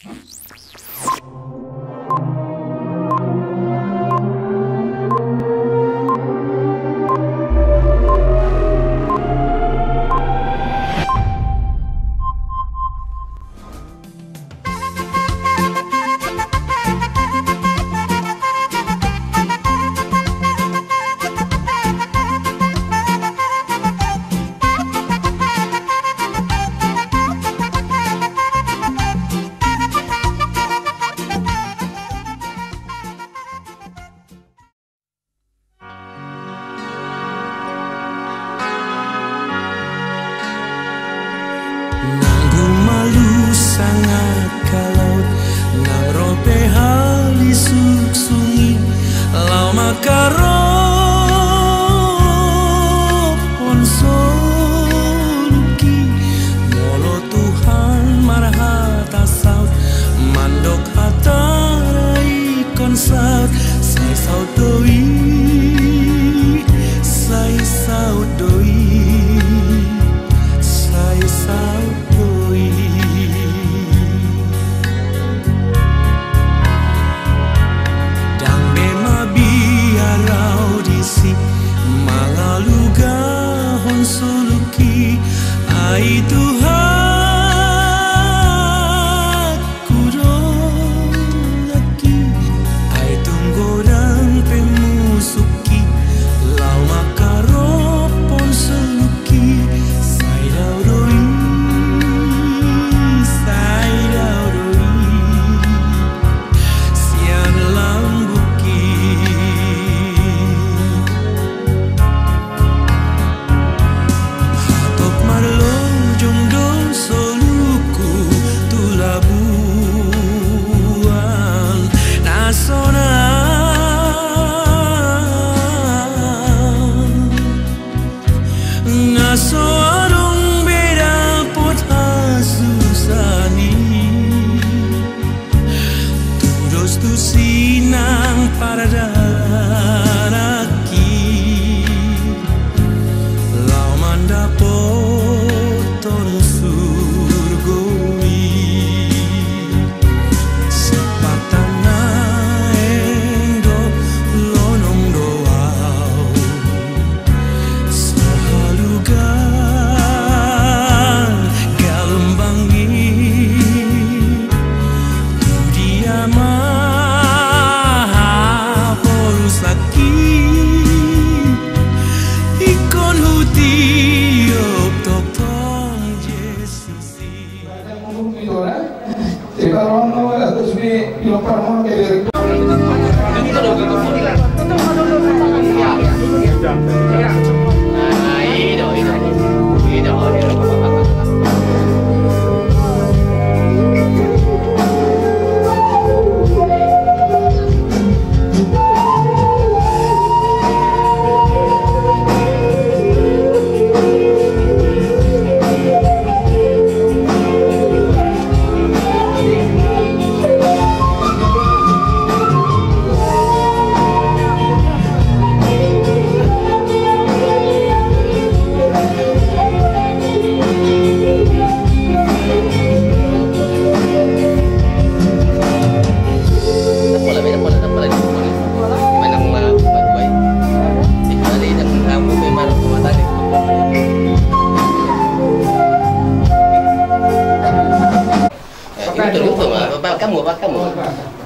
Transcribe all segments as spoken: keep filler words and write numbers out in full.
Nang gumalus sangkap laut, nang ro pe halisuk sungi, laho mangkarophon soluki. Molo Tuhan marhata saut, mandok hata na ingkon saut, sai saut do i, sai saut do i, sai saut do i. Ndang be mabiar au disi, mangalugahon soluki, ai Tuhan ku do laki, ai tung godang pe musuki, laho mangkarophon soluki, sai dao do i, sai dao do i, sian lambungki. Hatop marlojong do soluku tu labuan na sonang, na so adong be dapot hasusaan i. Tudos tusi nang pardanak i, laho mandapothon surgo i. Sipata naeng do lonong do au, so halugan galombang i. Tu dia ma haporusan i, ingkon hutiop tongtong Jesus i. Eh, itu, itu, Pak, kamu, Pak, kamu.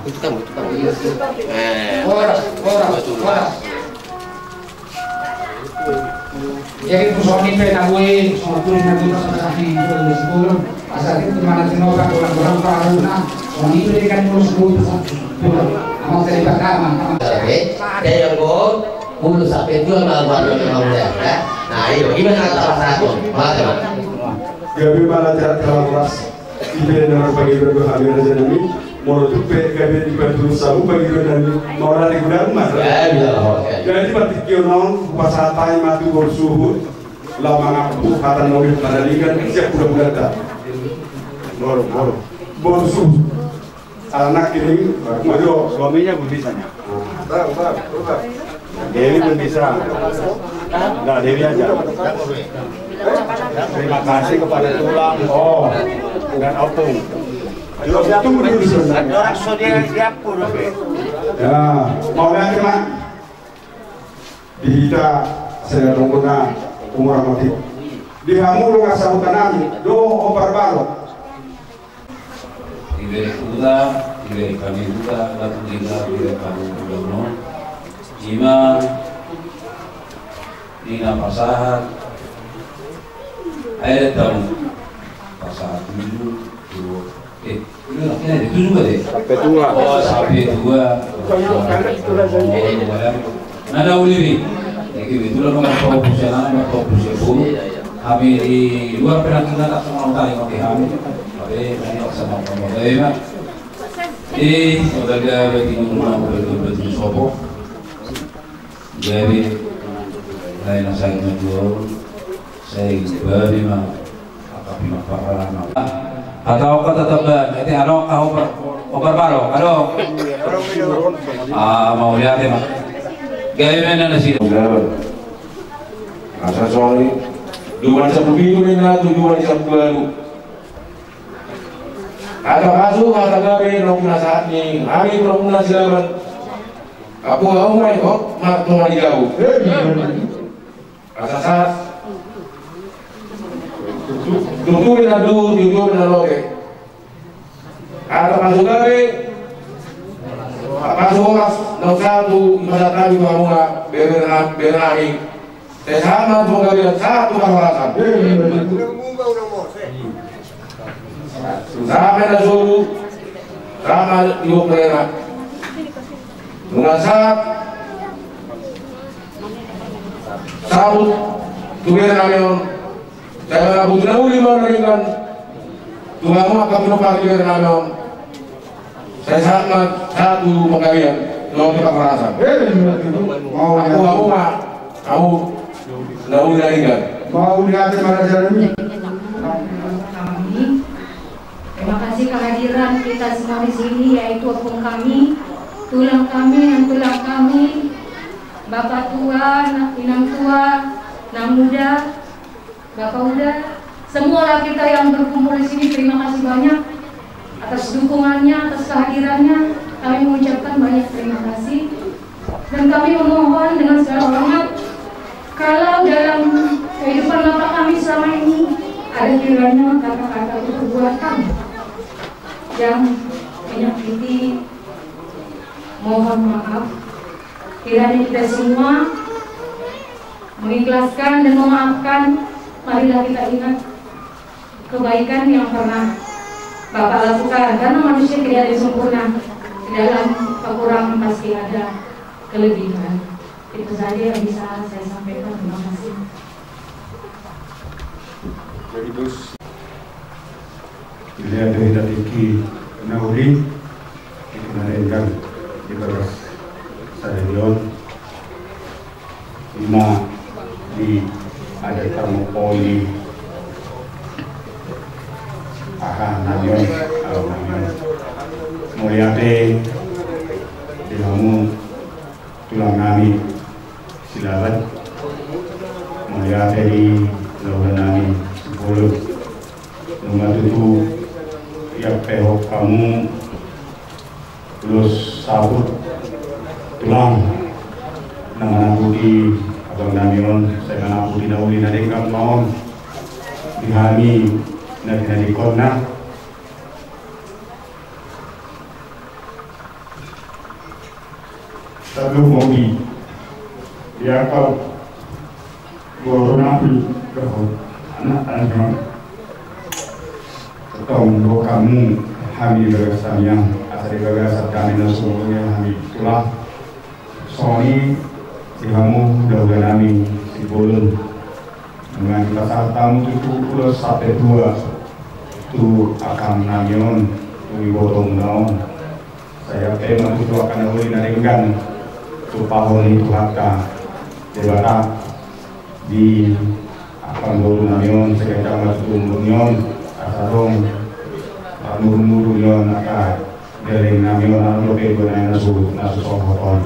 Itu kamu, itu kamu. Eh, ora, ora, ora. Jadi, persoalan ini, Pak, gue, soal tulis nanti, pas ada di, di sekolah, asal itu mana sih, nggak, kurang-kurang, Pak, harus, nah, soal itu dia kan terus, gue, terus, terus, amat dari pertama, amat. Oke, dia yang gol, bulu sampai dua, malah gua ada yang mau, ya. Nah, itu gimana kata Mas Agung? Mantap. Gabe ma raja Kalaburas, ipe na marpangidoan do hami raja nami, molo tung pe gabe dibantu samu pangidoan nami, mauliate godang ma. Ya, ya, oke. Jadi, martingkian on, hupasahat hami ma tu boru suhut, laho mangampu hata na uli Mandailing, siap hula-hulanta. Boru, boru. Boru suhut. Anak ini, waduh. Suaminya belum bisa, ya? Bang, bang, bang. Dewi belum bisa. Enggak, Dewi aja. Terima kasih kepada tulang, oh, dan opung. Tunggu dulu sebentar. Ya, mauliate ma di hita sada donggona umur mati. Di hamu dongan sahuta nami, do ompar balo. Ibere huta, ibere hami huta, batu hita, ibere hami huta. Ima, nina pasahat, ae tahu. Pasahat dulu, dulu. Eh, itu juga deh. Sampai tua. Oh, sampai tua. Nah, ada uliri. Jadi, itulah nomor fokus yang mana, nomor fokus yang buruk. Kami di luar penampilan tak semua tahu yang pakai kami. Tapi, kami tak sama sama. Tapi, Mak. Eh, modal gawe di rumah, modal gawe di sopo. Jadi, lain asal menjual. Saya ingin beri, Mak. Hata on hata tamba, ete adong ka ompar, ompar balo, adong. Ah, mauliate ma. Gabe ma na nasida. Asa sori, dua puluh satu pintu ni na tu dua puluh satu baru. Hata pasu, hata gabe, nong penasahat ni, hami nong penasahat. Apo au mai, hok, mak, tonga di gau. Asa sas. Tutu na du, tutu na lote. Hata pasu gabe. Pasu horas, nau satu, i ma satu, i ma muna, bere na, bere nami. Te sama tu gabe, satu parhorasan. Sama na solu, sama di ukrena. Nunga sahat, sabut, tu bere nami on. Sai mangaputi na uli ma na ringan. Tu hamu angka pinompar di bere nami on. Sai sahat ma satu panggabean. Nong tu parhorasan. Aku hamu ma. Au, na uli na ringan. Mauliate ma raja nami. Kami. Terima kasih kehadiran kita semua di sini, yaitu opung kami, tulang kami, nantulang kami, bapak tua, na-, inang tua, nang muda, bapak uda, semualah kita yang berkumpul di sini, terima kasih banyak atas dukungannya, atas kehadirannya. Kami mengucapkan banyak terima kasih. Dan kami memohon dengan segala hormat, kalau dalam kehidupan Bapak kami selama ini ada kiranya kata-kata atau perbuatan yang menyakiti, mohon maaf. Kiranya kita semua mengikhlaskan dan memaafkan. Marilah kita ingat kebaikan yang pernah Bapak lakukan, karena manusia tidak ada yang sempurna. Di dalam kekurangan pasti ada kelebihan. Itu saja yang bisa saya sampaikan. Terima kasih. Jadi, terus. Mauliate ma di tingki na uli, di tingki na denggan, di bagas sadari on. Ima di adat parmupoli aha nami on, ahu nami on. Mauliate di hamu tulang nami Silaban. Mauliate di lahuda nami Sipulun. Nunga tutu iap pehok hamu ulos saput tulang na mangaputi abang nami on, sai mangaputi na uli na denggan ma on di hami na pinadingkonna. Tadu modi di akal guru nami dohot anak-anak. Tong do hamu hami bagas tangiang, asa di bagasan hami na sumurung hami tulang. Songon i di hamu dauda nami Sipulun. Nunga dipasahat hamu tutu ulos sampe tua tu akang nami on, tu ibotongmuna on. Sai iap pe ma tutu angka na uli na denggan tu pahompu ni Tuhanta Debata di akang boru nami on, sai ganjang ma tutu umur ni on, asa adong parmuru-muru ni on angka leleng nami on, adong dope ibana na so, na so sohot on.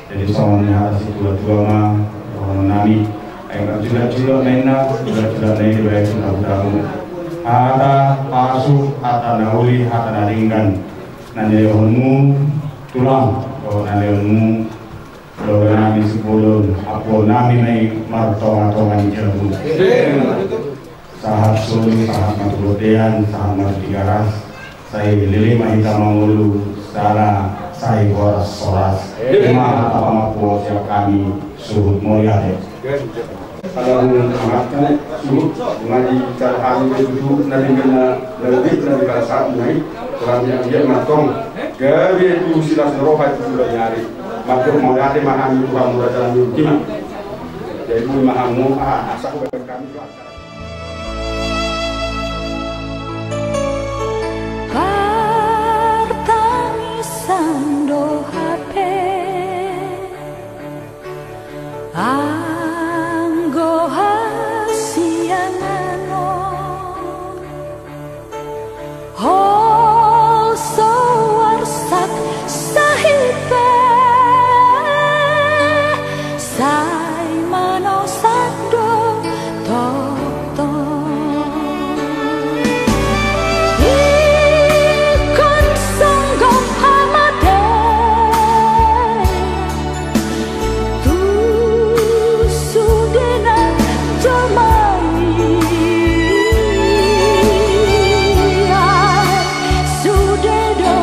Jadi songon i hata situa-tua ma dohonon nami. Ai marjula-jula ma inna, jula-jula na i dibaen tu na hutamu. Hata pasu, hata na uli, hata na denggan na nilehonmu, Tulang, dohot na nilehonmu, dohot nami sibolon, ampuon nami ma i martonga-tonga ni jabu. Sahat solu, sahat ma tu bontean, sahat ma tu Tigaras, sai leleng ma hita mangolu, sala sai horas-horas. Ima hata pangampuon sian hami, suhut mauliate. Alahun amatku, suhut, madi cara hami be tutu na denggan na lebih na denggan saat nai, kurang yang dia matong, gabe tu silas roha tu sudah nyari. Matur mauliate ma hami tu hamu raja nami ultima. Jadi bui ma hamu, ah, asa ku kami. Partangisan do hape anggo hasiangan on. Holso arsak sahit pe sai manosak do tongtong. Ingkon songgop hamatean tu sude na jolma i, sude do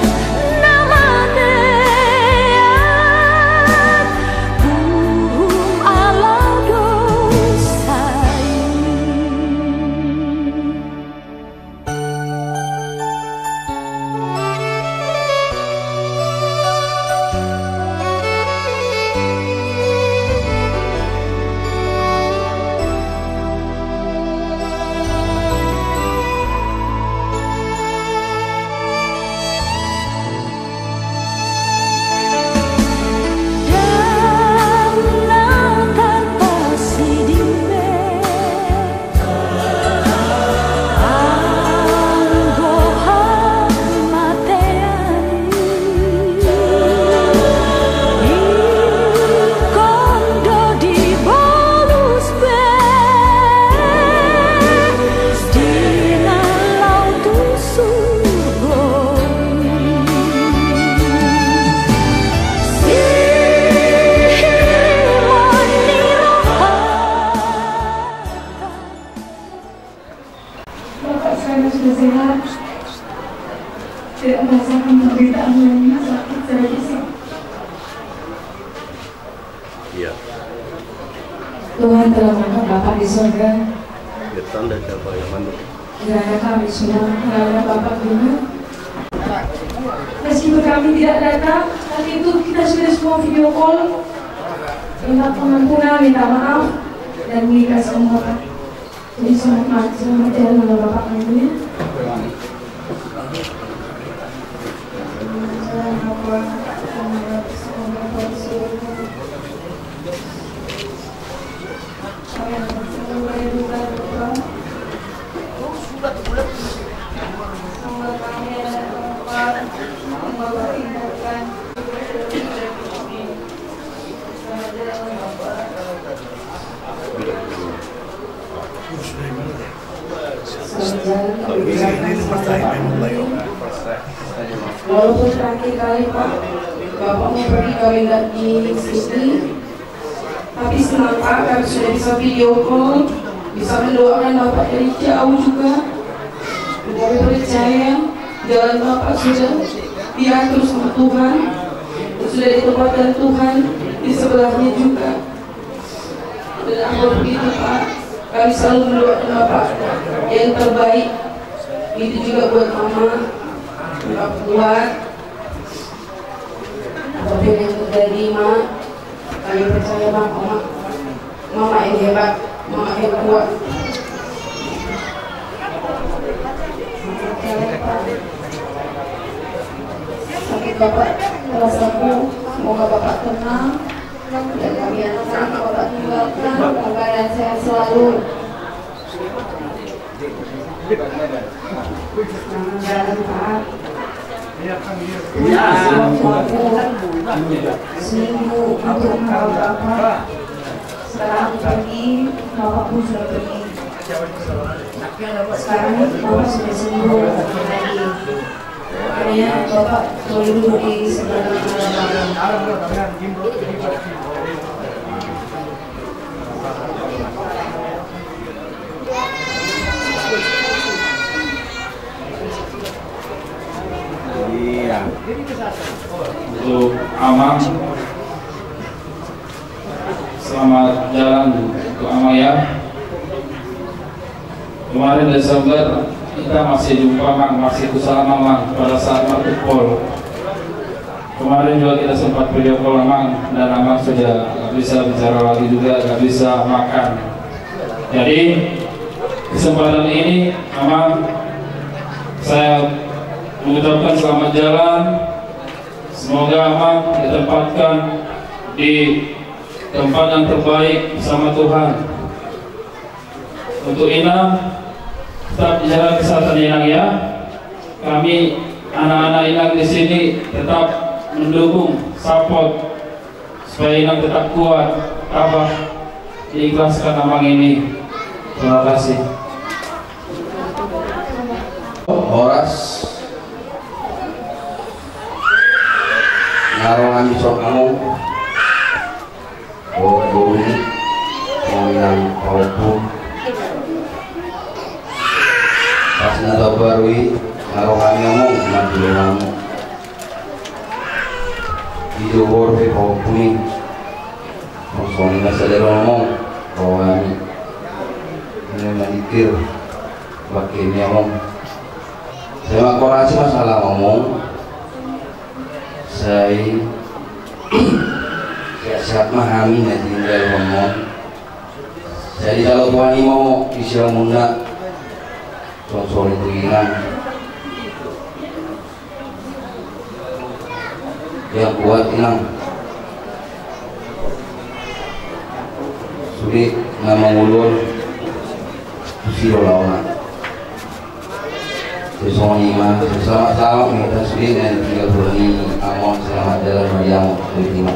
na manean uhum ala dosa i. Bapak sekarang sudah sehat, tidak merasakan penderitaan lagi, sakit, saya bisa. Iya. Tuhan telah mengangkat Bapak di surga. Bertanda siapa yang manduk? Kiranya kami semua, kiranya Bapak juga. Meskipun kami tidak datang, tapi itu kita sudah semua video call. Minta pengampunan, minta maaf, dan menikah semua, Pak. Jadi selamat, selamat jalan sama Bapak nantinya. Walaupun terakhir kali, Pak, Bapak mau pergi, kami nggak di sini. Tapi senang, Pak, kami sudah bisa video call, bisa mendoakan Bapak dari jauh juga. Kami percaya jalan Bapak sudah diatur sama Tuhan, dan sudah ditempatkan Tuhan di sebelahnya juga. Dan apa begitu, Pak, kami selalu mendoakan Bapak yang terbaik. Begitu juga buat Mama, Bapak kuat. Apapun yang terjadi, Mak, kami percaya, Mak, Mama, Mama yang hebat, Mama yang kuat. Sakit Bapak terasa, Bu. Semoga Bapak tenang. Dan kami anak-anak Bapak tinggalkan, semoga sehat selalu. Selamat jalan, Pak. Seminggu untuk merawat Bapak. Sekarang aku pergi, Bapak pun sudah pergi. Sekarang Bapak sudah sembuh lagi. Makanya Bapak boleh duduk di sebelah kanan. Iya. Untuk Amang, selamat jalan untuk Amang ya. Kemarin Desember kita masih jumpa, Mang, masih ku salama, Mang, pada saat martumpol. Kemarin juga kita sempat video call, Mang, dan Amang sudah nggak bisa bicara lagi juga, nggak bisa makan. Jadi, kesempatan ini, Amang, saya mengucapkan selamat jalan. Semoga Amang ditempatkan di tempat yang terbaik sama Tuhan. Untuk Inang, tetap jaga kesehatan Inang ya. Kami anak-anak Inang di sini tetap mendukung, support supaya Inang tetap kuat, tabah, diikhlaskan Amang ini. Terima kasih. Horas. Nga ro hami songon among. O, boru ni, songon inang pahompu. Pas na taon baru i, nga ro hami among, mardongan hamu. Di Johor pe pahompu ni. Songon i ma sada do among, ro hami. Ini maningkir, bangke ni among. Sai mangkorasi ma sahalak among. Sai sehat-sehat ma hami na tinggal among. Sai dijalo Tuhan i ma di siamunna. Songon i tu Inang. Yang kuat Inang. Sude na mangolu on tu si do laona. Songon i ma, selamat-selamat ma hita sude na tinggal, boru ni among, selamat jalan ma di among. Songon i ma.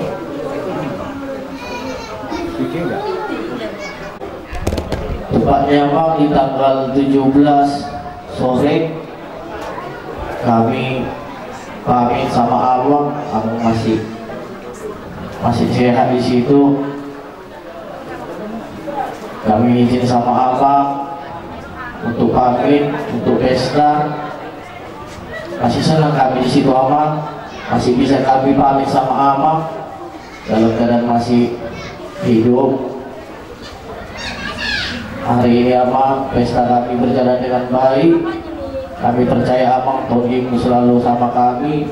Tepatnya, Amang, di tanggal tujuh belas sore kami pamit sama Amang, Amang masih, masih sehat di situ. Kami izin sama Amang untuk pamit, untuk pesta. Masih senang kami di situ, Amang. Masih bisa kami pamit sama Amang dalam keadaan masih hidup. Hari ini, Amang, pesta kami berjalan dengan baik. Kami percaya Amang, Tondi, selalu sama kami,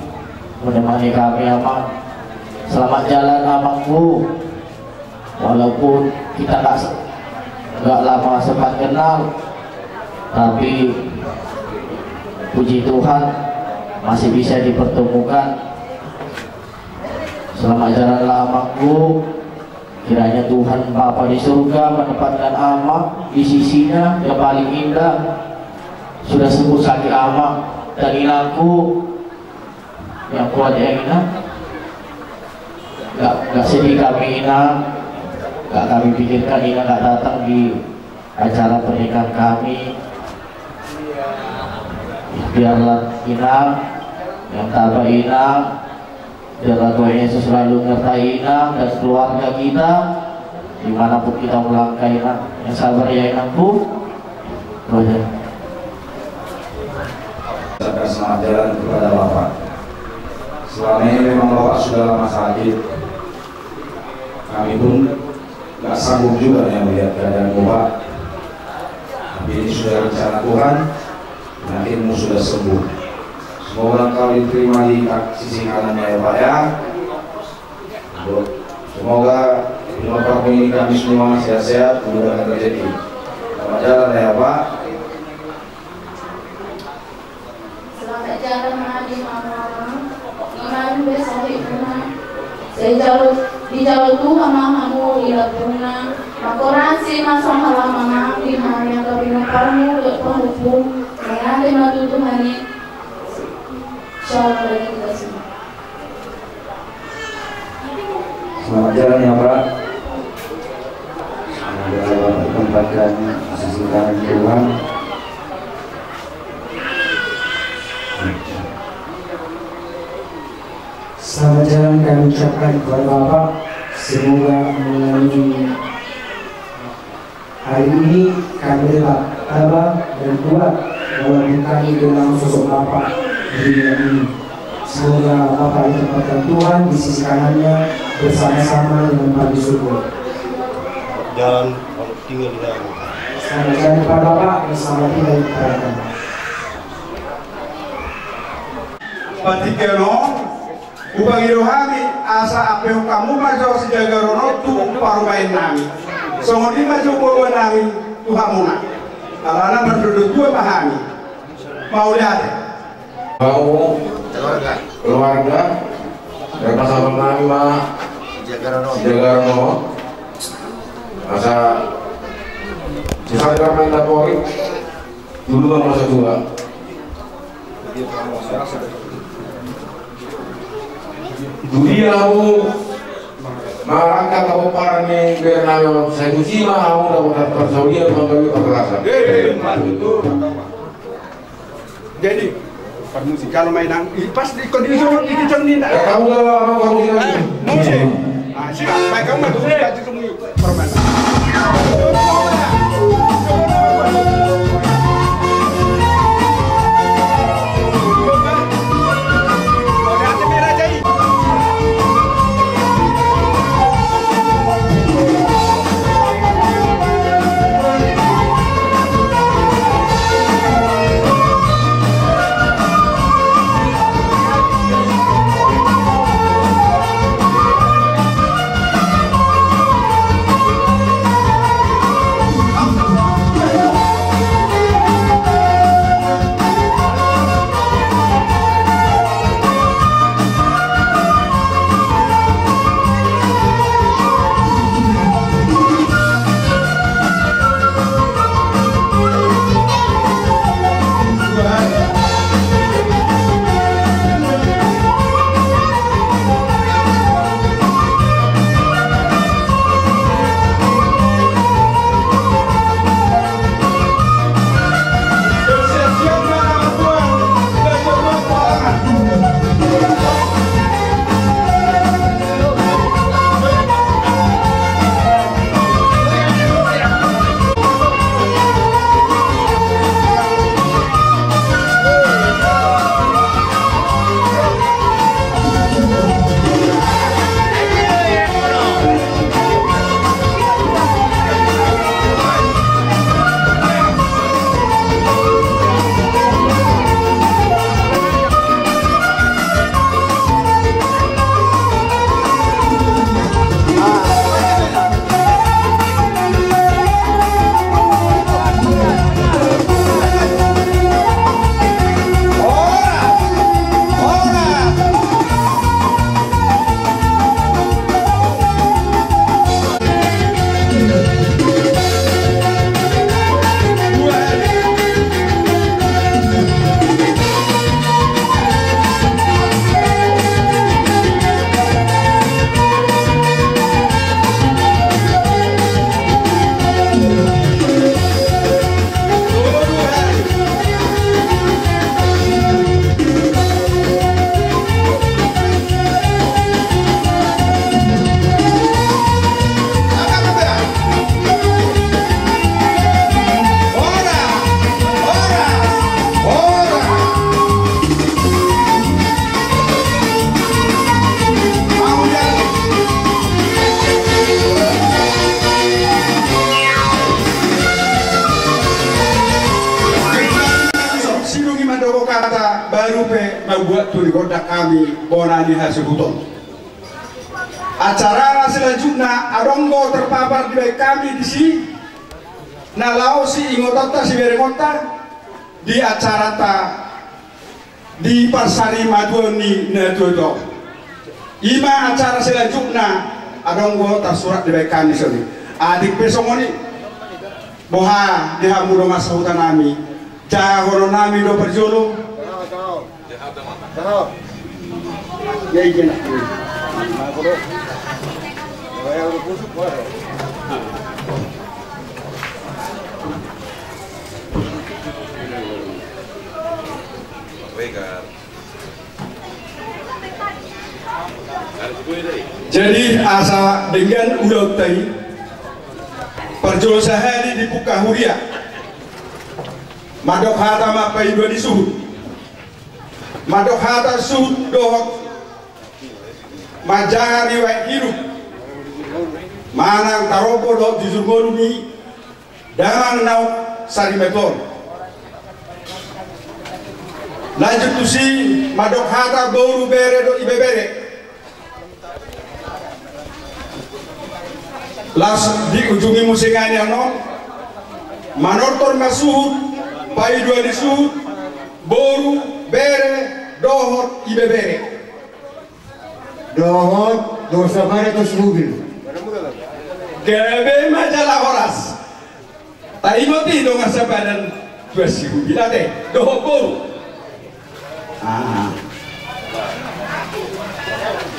menemani kami, Amang. Selamat jalan, Amangku. Walaupun kita nggak se-, nggak lama sempat kenal, tapi puji Tuhan, masih bisa dipertemukan. Selamat jalanlah, Amangku. Kiranya Tuhan Bapa di surga menempatkan Amang di sisi-Nya yang paling indah. Sudah sembuh sakit Amang dan Inangku. Yang kuat ya, Inang. Nggak, nggak sedih kami, Inang. Nggak kami pikirkan Inang nggak datang di acara pernikahan kami. Biarlah Inang yang tabah, Inang. Biarlah Tuhan Yesus selalu menyertai Inang dan keluarga kita, dimanapun kita melangkah, Inang. Yang sabar ya, Inangku. Itu aja. Ucapkan selamat jalan kepada Bapak. Selama ini memang Bapak sudah lama sakit. Kami pun nggak sanggup juga nih melihat keadaan Bapak. Tapi ini sudah rencana Tuhan, penyakitmu sudah sembuh. Semoga engkau diterima di sisi kanannya ya, Pak, ya. Semoga pinompar ini, kami semua sehat-sehat, dimudahkan rezeki. Selamat jalan ya, Pak. Selamat jalan ma di hamu, Amang. Nunga mangan be sohibuna. Sai jalo, dijalo Tuhan ma hamu di lambungna. Mangkorasi ma songon halak, Amang, di hami angka pinomparmu dohot pahompu. Mangate ma tu Tuhan i. Shalom bagi kita semua. Selamat jalan ya, Pak. Semoga Bapak ditempatkan di sisi Selamat jalan kami ucapkan kepada Bapak. Semoga melalui hari ini kami tetap tabah dan kuat dalam mengkaji gelar sosok Bapak di dunia ini. Semoga Bapak ditempatkan Tuhan di sisi kanannya bersama-sama dengan Bapa di surga. Jalan, kalau tinggal di dalam. Selamat jalan kepada Bapak dan selamat tinggal di kerajaan. Patik ya no. Hupangido hami asa ampehon hamu ma jo si Jagarono tu parumaen nami. Songon i ma jo boa nami tu hamuna. Alana mardodo tua ma hami. Mauliate. Hamu keluarga, keluarga, dan pasangan nami ma si Jagarono. Asa bisa dengar main dapori. Dulu kan masa tua. Dulu ya aku marangkak ke pomparan ni bere nami, saya kunci mah aku dapat persaulian menggawe perkerasan. Jadi permusi kalau main nang, pas di kondisi di kecil ni nak. Ya kamu lah orang kamu sih. Musik. Ah, siap. Baik kamu masuk. Sidung i mandok hata baru pe mambuat tu di gondang hami bona ni hasuhuton. Acara selanjutna adong do terpapar dibaen hami disi na laho siingotonta siberengonta di acaranta di parsarimatua ni natuatua. I ma acara selanjutna adong do tarsurat dibaen hami songon i. Atik pe songon i. Boha di hamu dongan sahuta nami. Jahahonon nami do parjolo. Ya, iya, nak. Jadi asa denggan ulaonta i, parjolo sahali dipungka huria, mandok hata ma paidua ni suhut, mandok hata suhut dohot manjaha riwayat hidup manang tarombo dohot jujur ngolu ni damang naung sarimatua on. Lanjut tusi mandok hata boru, bere dohot ibebere. Laos diujungi muse nangkining on, manortor ma suhut, paidua ni suhut, boru, bere dohot ibebere. Dohot dongan sapadan tu si Hubil. Gabe ma jala horas. Taingot i dongan sapadan tu si Hubil ate dohot boru. Ah.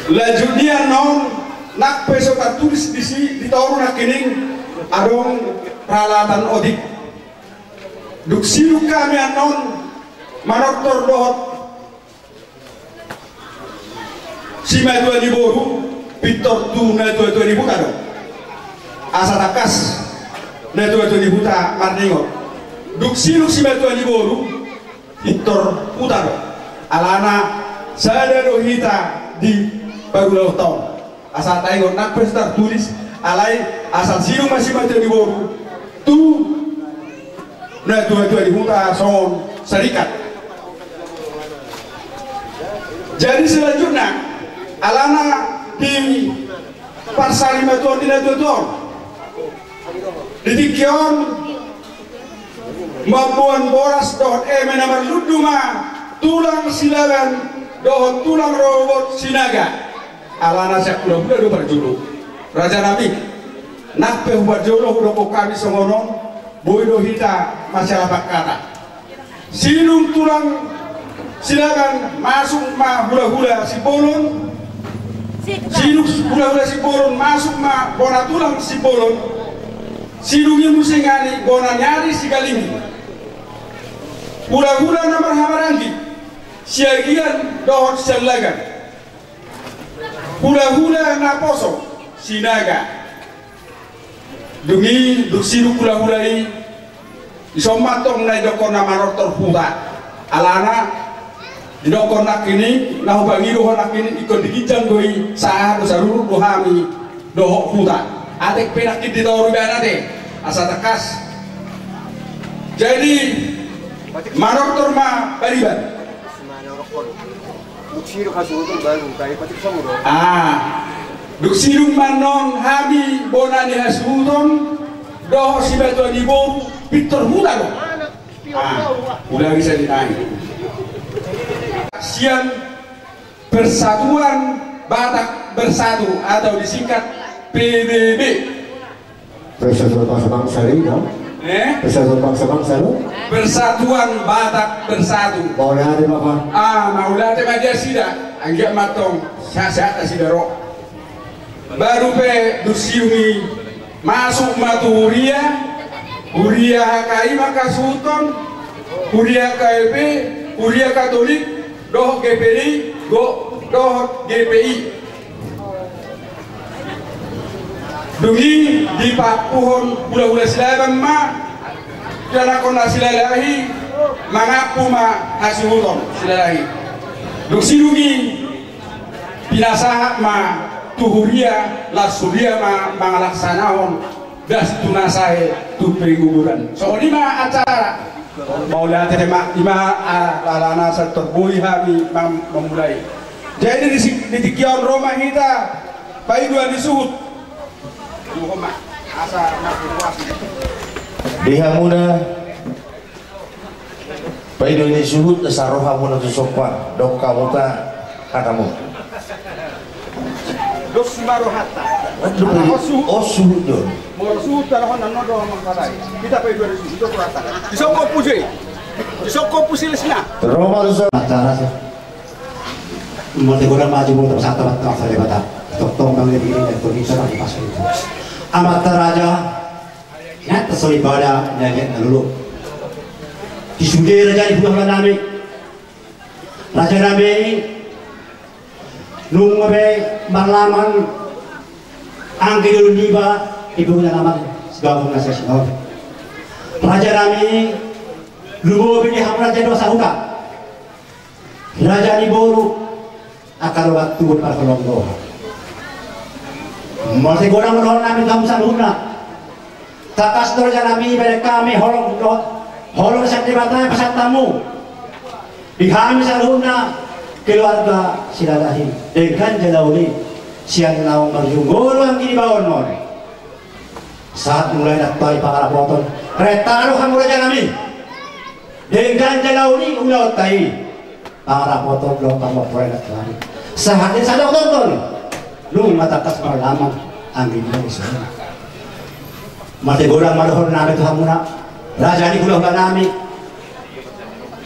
Lanjut nian on, nang pe so tartulis disi di toru nangkining adong peralatan otik. Dung sidung hami annon manortor dohot simatua ni boru, pintor tu natuatua ni huta do. Asa tangkas natuatua ni huta marningot. Dung sidung simatua ni boru, pintor huta do. Alana sada do hita di parulaonta on. Asa taingot nang pe so tartulis, alai asa sidung ma simatua ni boru tu natuatua ni huta songon sarikat. Jadi selanjutna, alana di parsarimatuaon ni natuatua on, di tingki on mamboan boras dohot eme na marlundu ma tulang Silaban dohot tulang rorobot Sinaga. Alana sian hulahula do parjolo. Rajanami, nang pe hu parjolo hudokkon hami songon on, boi do hita masialapan hata. Sidung tulang Silaban masuk ma hulahula Simbolon. Sidung hulahula Simbolon masuk ma bona tulang Simbolon. Sidung i muse nangkining bona ni ari Sigalingi. Hulahula na marhahamaranggi Siagian dohot Siallagan. Hulahula naposo Sinaga. Dung i, dung sidung hulahula i, dison ma antong na didokkon na manortor huta. Alana didokkon nangkining, na hupangido ho nangkining, ingkon di ginjang do i, sahat do saluhut do hami dohot huta. Atik pe nangkin di toru ibaen ate, asa tangkas. Jadi manortor ma pariban. Dung sidung hasuhuton baru, kai patik samuro. Ah, dung sidung ma annon hami bona ni hasuhuton dohot simatua ni boru, pintor huta do. Ah, ulangi sadia nai. Sian Persatuan Batak Bersatu atau disingkat P B B. Persatuan Bangsa Bangsa do, no? Eh? Persatuan Bangsa Bangsa do? Persatuan Batak Bersatu. Mauliate, Bapak. Ah, mauliate ma di nasida. Anggiat ma antong sehat-sehat nasida ro. Baru pe dung sidung i masuk ma tu huria, huria H K I ma hasuhuton, huria H K P, huria Katolik, dohot G P D I, do-, dohot G P I. Dung i dipampuhon hulahula Silaban ma, ianakhon na Silalahi, mangampu ma hasuhuton Silalahi. Dung sidung i pinasahat ma tu huria, laos huria ma mangalaksanahon das tu na sae tu penguburan. Songon i ma acara. Mauliate ma, i ma, ah, alana sai tor boi hami mam-, mamulai. Jadi di si-, di tingki on ro ma hita paidua ni suhut. Di hamuna paidua ni suhut, asa ro hamuna tu sokkoan, dok hamu ta hatamu. Dos ma rohanta. Aduh, oh, suhut do. Molo suhut, taruhon annon do mangkatai. Hita paidua ni suhut, dos rohanta. Disokko puji. Disokko puji lesna. Ro ma tu sokkoan. Mate godang maju, mate pasata, mate pasata, mate. Tongtong bang dia begini, dan kondisi lagi pas itu. Amanta raja, inanta soripada, nyagiat na lolo. Di sude raja di hulahula nami. Raja nami, nunga be marlaman anggi dolok niba, ibu na laman, si bagong na sasina on. Raja nami, lumobi di hamu raja ni dua sahuta. Raja ni boru, angka dongan tubu parholong dohot. Molo tung godang dohot nami tu hamu saluhutna. Tangkas do raja nami, baen hami holong dohot, holong sian Debata pasahat hamu. Di hami saluhutna keluarga Silaban i. Denggan jala uli. Sian naung marjunggol anggi di baonon. Sahat mulai na tuai pangarapoton. Renta do hamu raja nami. Denggan jala uli ulaonta i. Pangarapoton do pangarapoton na tuai. Sahat ni sada tonton. Nunga tangkas marlaman anggi di baonon. Molo tung godang ma dohonon nami tu hamuna. Raja ni hulahula nami.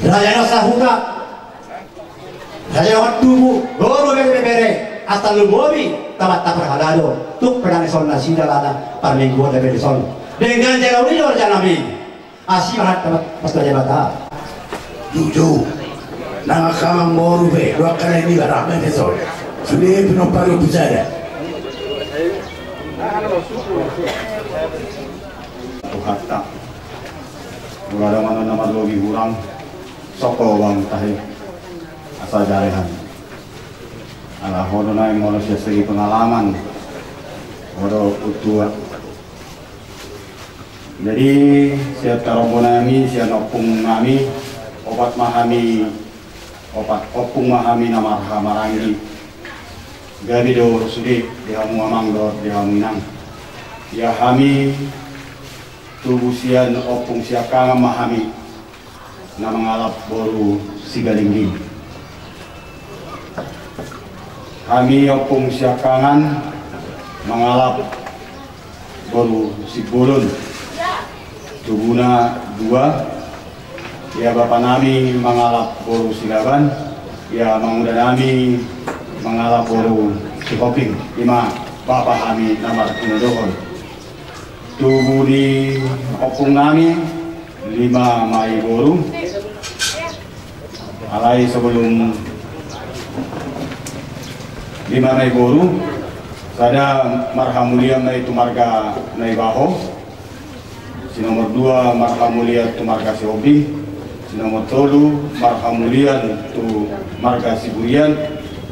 Raja ni sahuta. Raja dongan tubu, boru, bere, bebere, asa lumobi, tabat tabar halado, tuk pedang ison nasida lana, parmingguon da bere ison. Denggan jala uli do raja nami. Asi ma hata, pas raja bata. Jujur. Nang angka amangboru be, dua angka na i, barang be ison. Sude pinompar ni pusada. Tuhanta. Molo adong na marlobi hurang. Soko bang tahe. Asa jalehan. Ala ho do nai molo sian segi pengalaman. Ho do utua. Jadi sian tarombo nami, sian ompung nami, opat ma hami, opat ompung ma hami na marhaha maranggi. Gabe do sude di hamu amang dohot di hamu inang. Ia hami tubu sian ompung siangkangan ma hami. Na mangalap boru Sigalingging. Hami ompung siangkangan mangalap boru Simbolon. Tubuna dua. Ia bapa nami mangalap boru Silaban. Ia manguda nami mangalap boru Sihombing. Ima bapa hami na martinodohon. Tubu ni ompung nami, lima ma i boru. Alai sebelum lima ma i boru, sada marhamulian ma i tu marga Naibaho. Si nomor dua marhamulian tu marga Sihombing. Si nomor tolu marhamulian tu marga Siburian.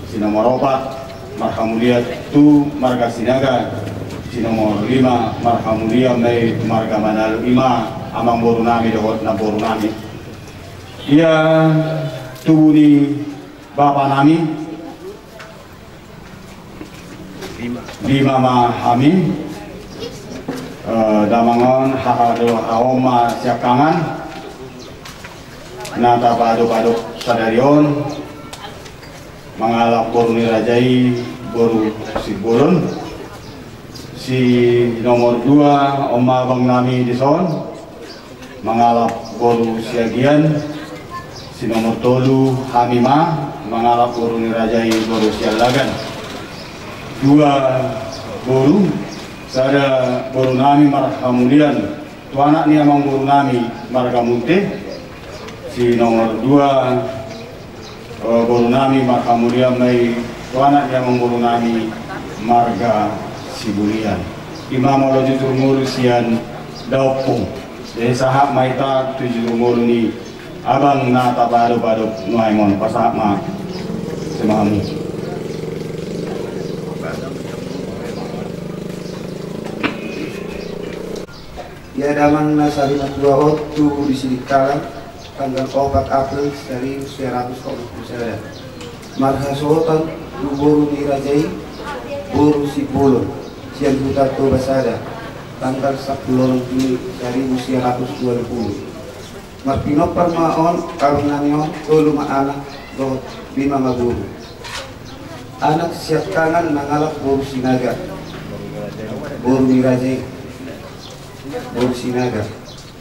Si nomor opat marhamulian tu marga Sinaga. Si nomor lima marhamulian ma i tu marga Manalu, ima amangboru nami dohot namboru nami. Ia tubu ni bapa nami. Lima ma hami. Eh, damang on, haha dohot haha on ma siangkangan. Na tapaadop-adop sadari on. Mangalap boru ni raja i, boru Simbolon. Si nomor dua, on ma abang nami dison. Mangalap boru Siagian. Si nomor tolu, hami ma, mangalap boru ni raja i, boru Siallagan. Dua boru, sada boru nami marhamulian tu anak ni amangboru nami marga Munte. Si nomor dua, eh, boru nami marhamulian ma i tu anak ni amangboru nami marga Sibulian. Ima molo jujur ngolu sian daompung. Jadi sahat ma hita tu jujur ngolu ni abang na tapaadop-adop nuaeng on, pasahat ma. Semamu. Ia damang na sarimatua on tubu di Sidikalang, tanggal opat April saribu sia ratus opat pulu sada. Marhasohotan tu boru ni raja i, boru Simbolon, sian Huta Toba Sada, tanggal sampulu onom Juni saribu sia ratus dua pulu. Marpinompar ma on, abang nami on, tolu ma anak, dohot lima ma boru. Anak siangkangan mangalap boru Sinaga, boru ni raja i. Boru Sinaga.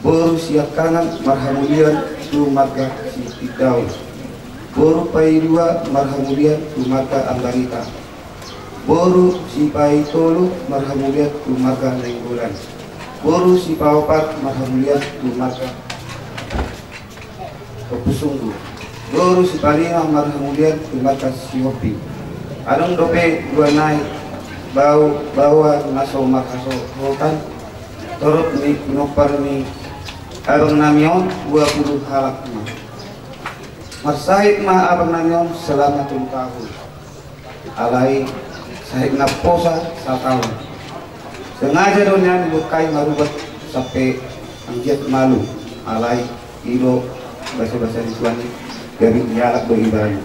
Boru siangkangan marhamulian tu marga Sitindaon. Boru paidua marhamulian tu marga Ambarita. Boru sipaitolu marhamulian tu marga Nainggolan. Boru sipaopat marhamulian tu marga Ompusunggu. Boru Sipalinga marhamulian, Tumaka Sihombing. Adong dope dua nai bau, baoa na so marhasohotan, torop ni pinompar ni abang nami on dua pulu halak ma. Marsahit ma abang nami on selama tolu tahun. Alai sahit na posa sataon. Sengaja do nian dibuat kai marubat sampe anggiat malu. Alai i do basabasa ni Tuhan i, gabe dialap do ibaratna.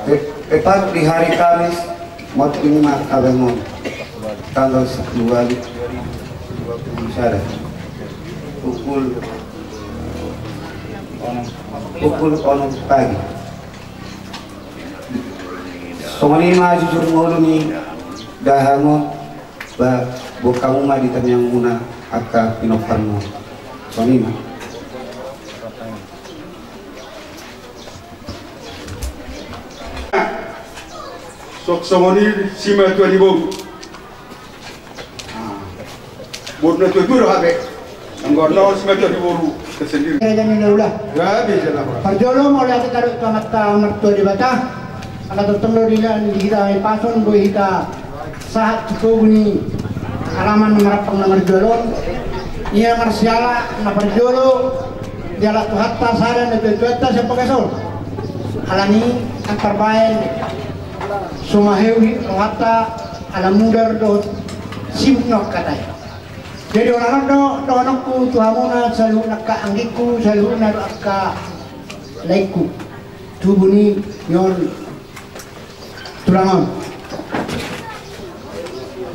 Te-, tepat di hari Kamis, mot i ma abang on, tanggal sepuluh Wali dua ribu dua puluh sada, pukul onom, pukul onom pagi. Songon i ma jujur ngolu ni dahahang on. Ba, boan hamu ma di tangiangmuna angka pinomparmu. Songon i ma. Songon i simatua ni boru. Boru na tuatua do hape. Anggo na on simatua ni boru tersendiri. Raja ni Naula. Gabe jala. Parjolo mauliate kadok tu Amanta Martua Debata. Ala tongtong do di hita hahipason boi hita sahat tu togu ni alaman marampang na marjual on. Ia marsiala na parjolo dialap Tuhanta sada na tuatuanta sian bagas on. Alani antar baen so maheu rohanta ala mudar dohot sibuk na angka tai. Jadi holan on do dohononku tu hamuna saluhutna angka anggingku, saluhutna do angka laengku. Tubu ni on tulang on.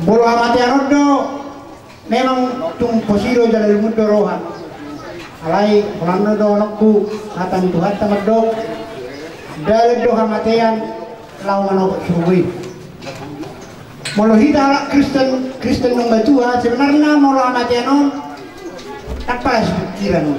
Molo hamatean on do memang tung posi do jala lungun do roha. Alai holan on do dohononku hata ni Tuhanta mandok, dalan do hamatean laho manopot surgo i. Molo hita halak Kristen, Kristen nunga tua, sebenarna molo hamatean on, ndang palas pikiran.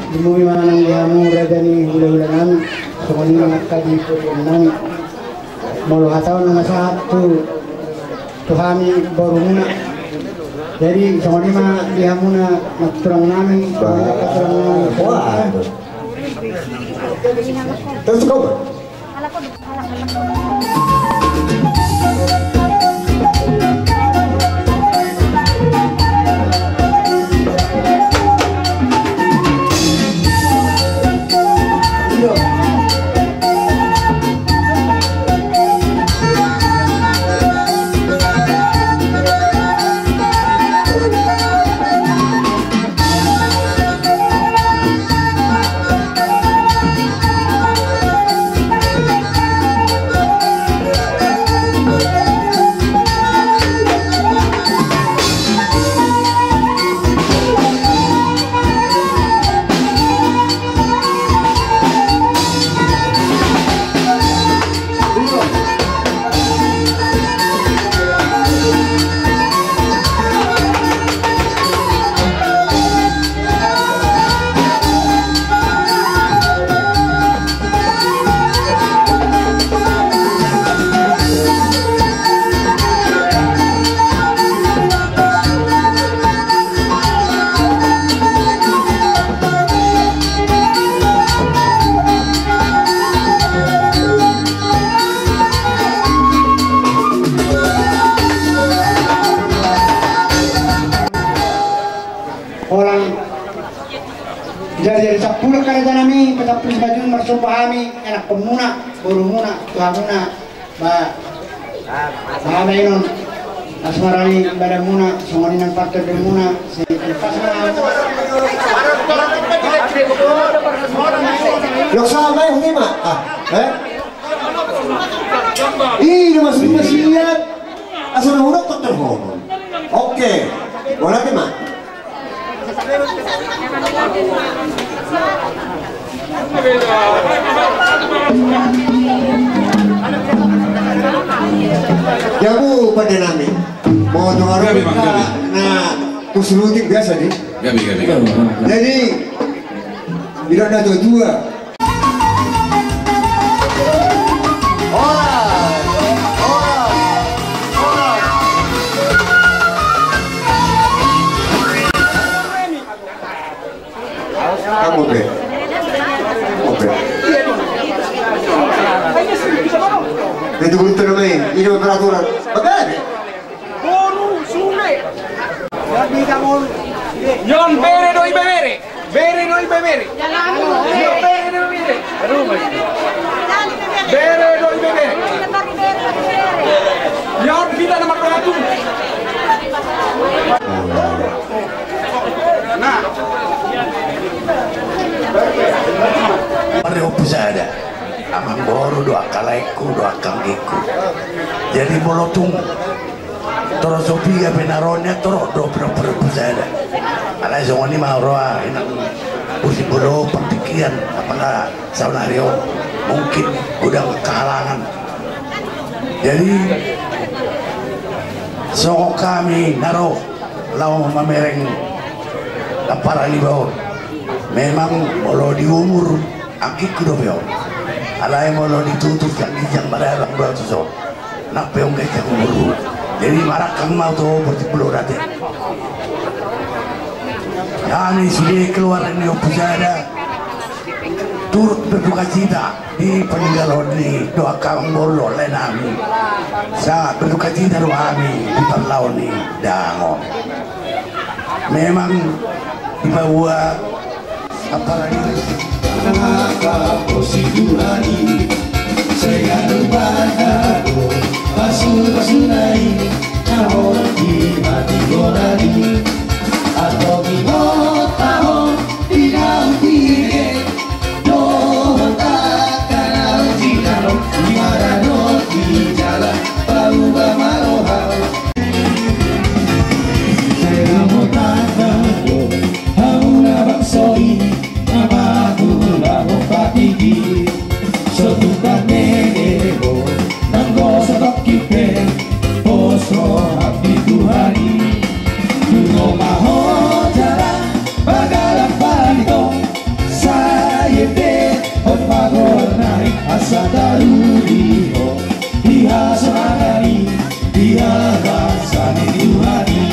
Dimuhi ma nang di hamu raja ni hulahula nami, songon i ma angka di pudi nami. Molo hata on nunga sahat tu, tu hami borumuna. Jadi songon i ma di hamuna na tulang nami, songon i ma tulang nami. Wah. Terus kau. Pulak kareta nami, patampul Simanjuntak, marsomba hami, anakkonmuna, borumuna, tuamuna, ba, ba, baenon, asmara ni badanmuna, songon i nang partondimuna, si, pas ma. Lok sama, eh, ini, Mak. Ah, eh? Ih, udah masuk, masih lihat. Asal udah kotor, ngomong. Oke. Bola, Mak. Jabu pande nami. Mau dengar. Gabe, Bang, gabe. Nah, terus rutin biasa, di. Gabe, gabe, gabe. Jadi, tidak ada tua-tua. Horas, horas, horas. Kamu be. Oke. Itu belum termain. Ini peraturan. Oke. Boru Sule. Ion bere do ibebere. Bere do ibebere. Ion bere do ibebere. Bere do ibebere. Ion hita na mardongan tu. Nah. Marga Ompu Sada. Amangboru do angka laengku do angka anggingku. Jadi molo tung torop so piga pe na ro nian, torop do pinompar Ompu Sada. Alai songon i ma roha inang, usi molo partingkian apala saonari on mungkin godang kehalangan. Jadi songon hami na ro laho mamereng lamparan iba on. Memang molo di umur anggingku dope on. Alai molo ditutur sian ginjang marabang do ahu tu son. Nang pe on ganjang umurhu. Jadi marangkang ma ahu tu portibi Bolon ate. Hami sude keluarga ni Ompu Sada turut berdukacita di paninggalhon ni do angka amangboru lae nami. Sangat berdukacita do hami di parlaho ni dahahang on. Memang dipaboa apalagi angka posi Tuhan i, sai ganup banta do pasu-pasuna i, na hot di hatigoran i. Antong ingot hamu di naung tingge dohot angka na jinalo di maranon di jala pauba ma roham. Sai lamot tanda do hamuna bangso i na mangulahon patik i. So tung tangkas do nanggo satongkin pe pos roham di Tuhan i. Dungo ma ho jala pagalang pangido, sai ende hot ma goarna i asa taruli ho di hasonangan i di habangsa ni Tuhan i.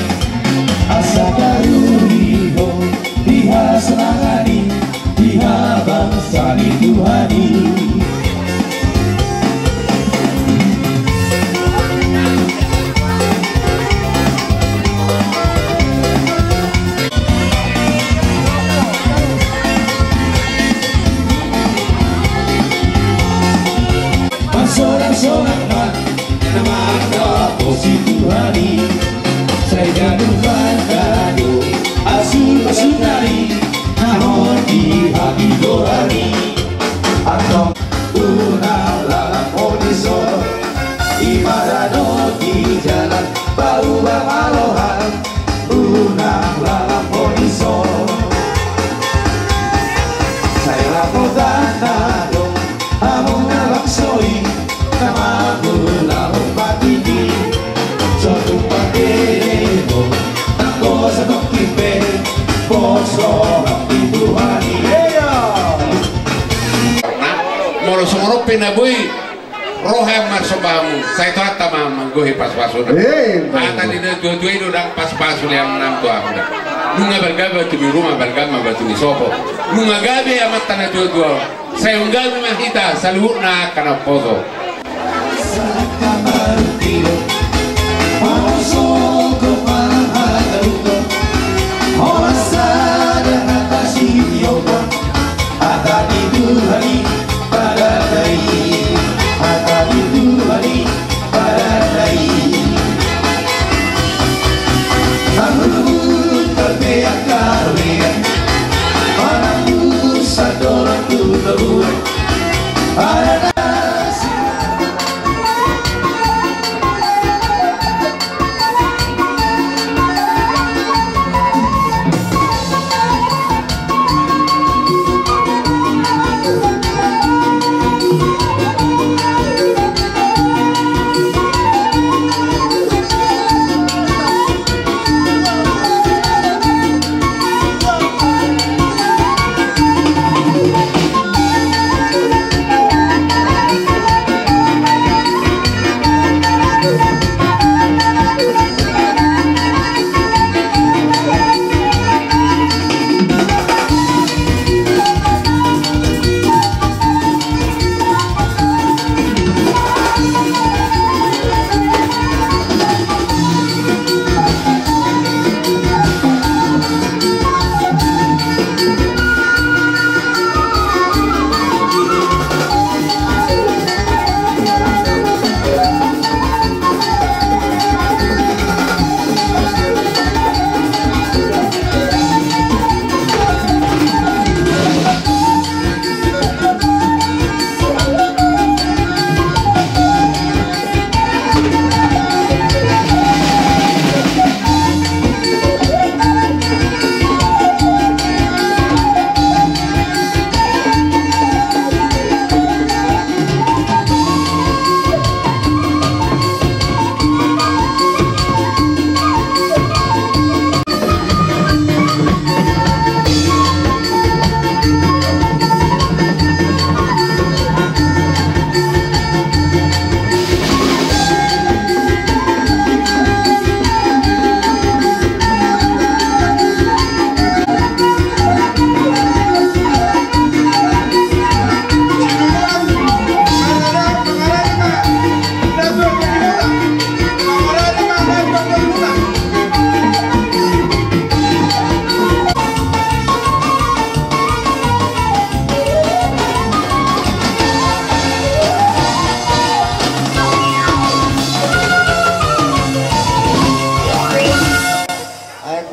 Asa taruli ho di hasonangan i di habangsa ni Tuhan i. Pasorak-sorak ma na mangkaposi Tuhan i. Sai ganup banta do pasu-pasuna i na hot di hatigoran i. Antong unang lalap ho dison, i maranon di jala pauba ma roham. Unang lalap ho dison. Sai lamot tanda do hamuna bangso i na mangulahon patik i. So tung tangkas do nanggo satongkin pe pos roham di Tuhan i. Molo songon on pe na boi roha marsomba hamu, sai tohanta ma manggohi pasu-pasuna. Eh, hata ni natua-tua i do ndang pasu-pasu lean nang tu hamu da. Nunga balga batu ni ruma, balga ma batu ni sopo. Nunga gabe amanta natua-tua on, sai umgabe ma hita saluhutna angka na umposo.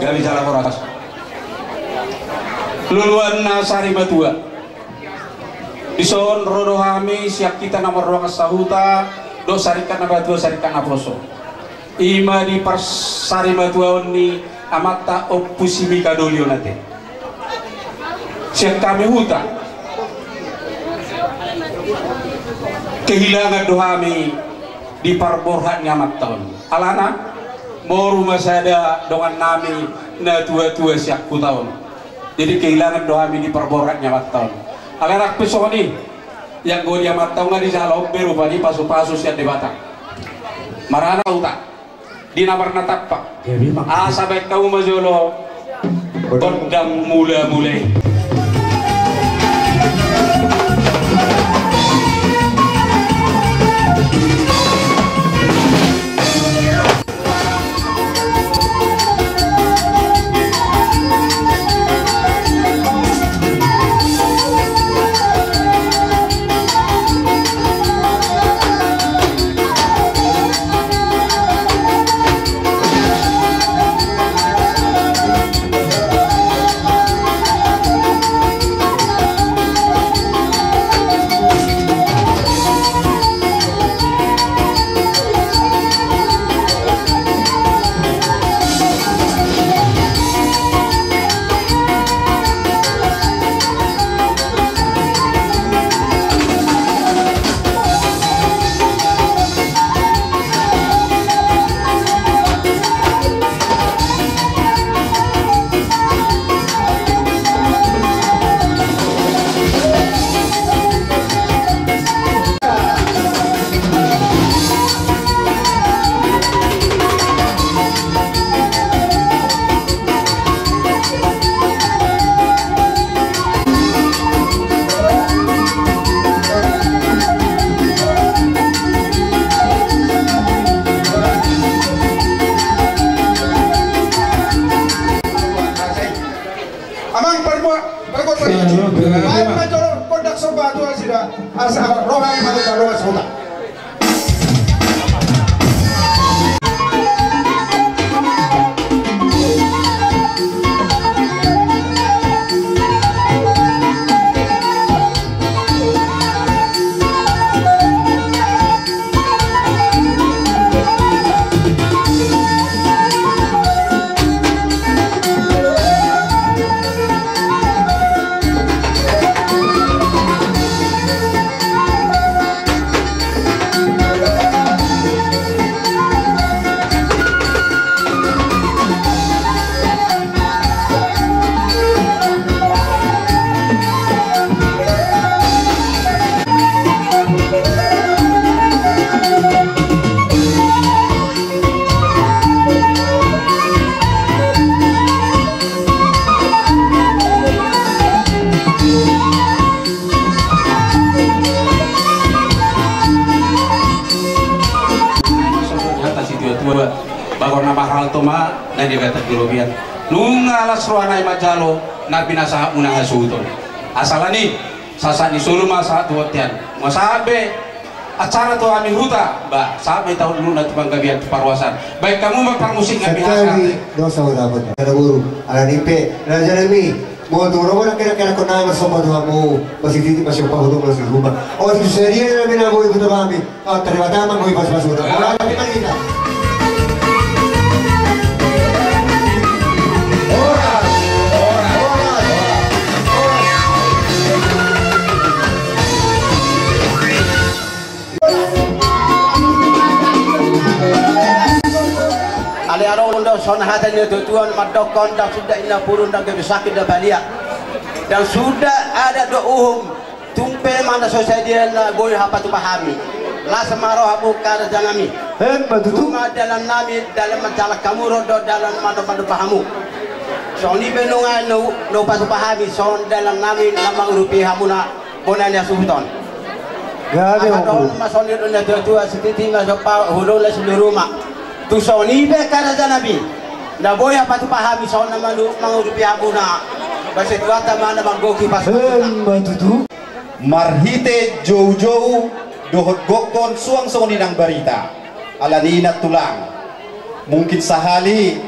Gabe jala horas. Luluan na sarimatua. Dison ro do hami sian hita na mardongan sahuta dohot sarikat na matua, sarikat na poso. I ma di parsarimatuaon ni amanta Ompu Simika Doli on ate. Sian hami huta, kehilangan do hami di parborhat ni amanta on. Alana, moru ma sada dongannami na tuatua sian huta on. Jadi kehilangan do hami di parborhat ni amanta on. Alana pe songon i, ianggo di amanta on nga dijalo be rupani pasupasu sian Debata. Marana huta di na marnatampak. Asa baen hamu ma jolo gondang mulamula i. Amang parmua, parmua, parmua. Baen ma jolo gondang somba tu nasida, asa roha i ma tu na ro sahuta. Ma na di gata di lobian. Nunga las rohana i manjalo na pinasahatmuna hasuhuton. Asa alani sahat ni solu ma sahat tu bontean. Nunga sahat be acara tu hami huta, ba sahat ma hita huluna tu panggabean tu parhorasan. Baen hamu ma parmusik nami. Santabi dosa huta pun. Alani pe raja nami. Molo tu romo na kena kena kona ma somba tu hamu. Masih titi masih pahutu masih rumah. Oh tu sedia nami na boi huta hami. Oh, terima kasih, Mang Boy, pas-pas udah. Horas, horas, horas. Alai adong do songon hata ni natuatua mandokkon, ndang suda inna purun, ndang gabe sangkit, ndang balian, ndang suda adat dohot uhum. Tung pe manang so sadia na boi hupatupa hami, las ma rohamu angka raja nami. Emma tutu. Nunga dalan nami dalan manjalang hamu, ro do dalan mandompadompa hamu. Songon i pe nunga na hupatupa hami songon dalan nami na mangurupi hamuna bona ni hasuhuton. Gabe. Aha dohononmu ma songon i do natuatua, sititi ma somba, hudon las ni ruma. Tung songon i pe angka raja nami, na boi hupatupa hami songon na mangurupi hamuna, ba sai Tuhanta ma na manggohi pas-pasna. Emma tutu. Marhite joujou dohot gokhon suang songon i nang barita. Alani i nantulang, mungkin sahali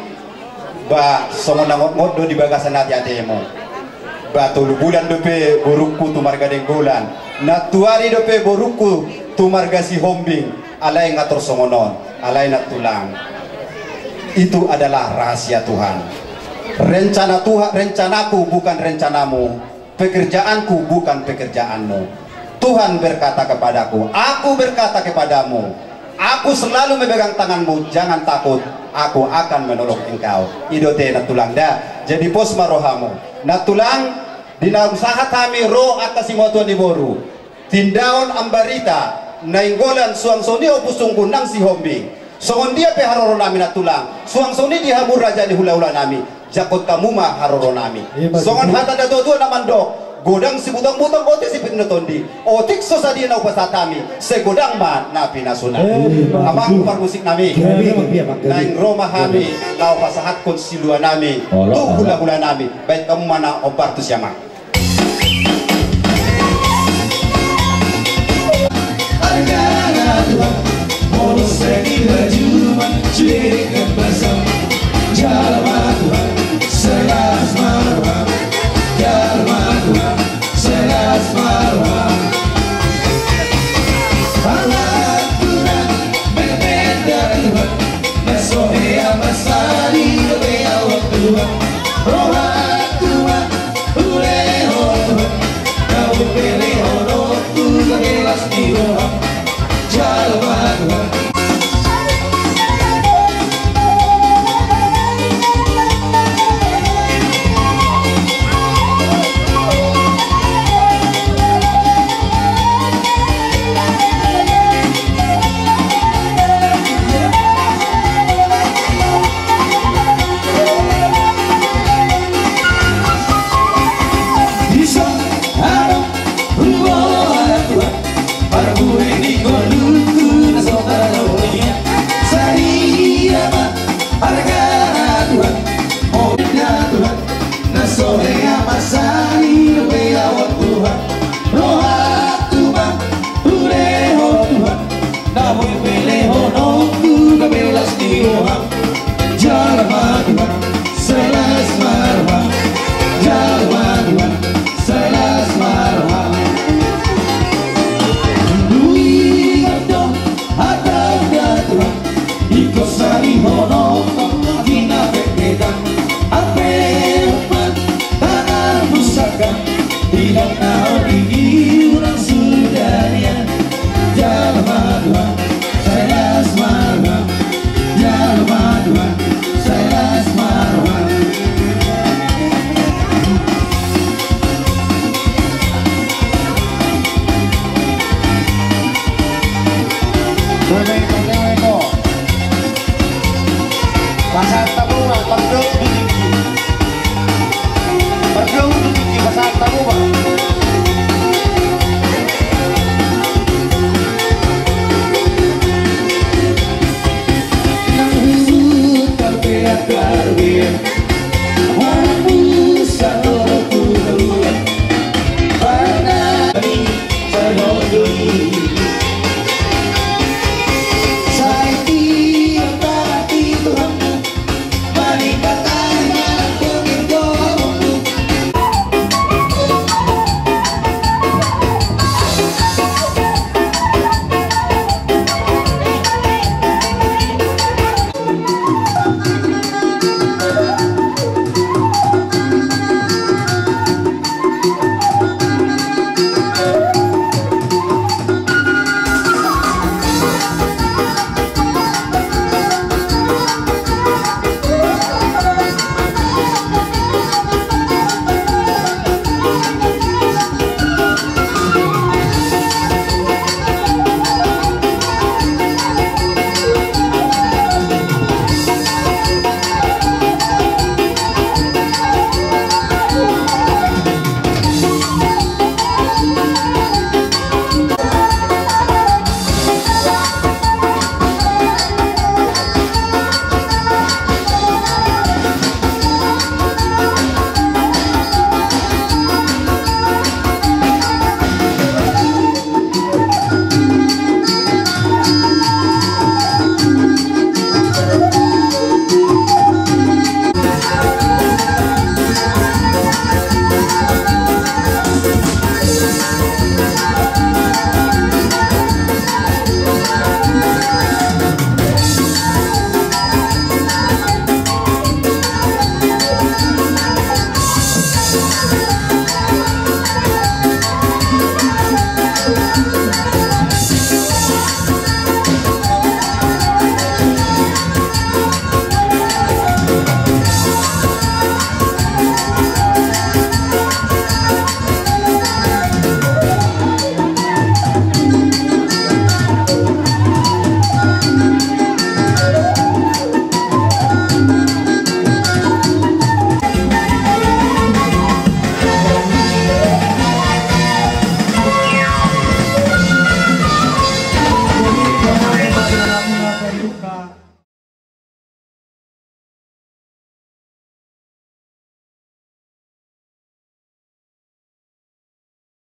ba songon na ngotngot do di bagasan ateatemu. Ba tolu bulan dope borungku tu marga Nainggolan, nantuari dope borungku tu marga Sihombing. Alai nga tor songon on, alai nantulang, itu adalah rahasia Tuhan. Rencana Tuhan, rencanaku bukan rencanamu. Pekerjaanku bukan pekerjaanmu. Tuhan berkata kepadaku, aku berkata kepadamu, aku selalu memegang tanganmu, jangan takut, aku akan menolong engkau. I do ate nantulang da, jadi pos ma rohamu. Nantulang, di naung sahat hami ro angka simatuan ni boru, Tindaon Ambarita Nainggolan, suang songon i ompusungku nang Sihombing. Songon dia pe haroro nami nantulang, suang songon i di hamu raja ni hulahula nami, jangkon hamu ma haroro nami. Songon hata natuatua na mandok, godang sibutang-butang, otik sipitna tondi. Otik so sadia na hupasahat hami, sai godang ma na pinasuna. Amang parmusik nami, naeng ro ma hami laho pasahathon silua nami tu hulahula nami. Baen hamu ma na hombar tusi amang.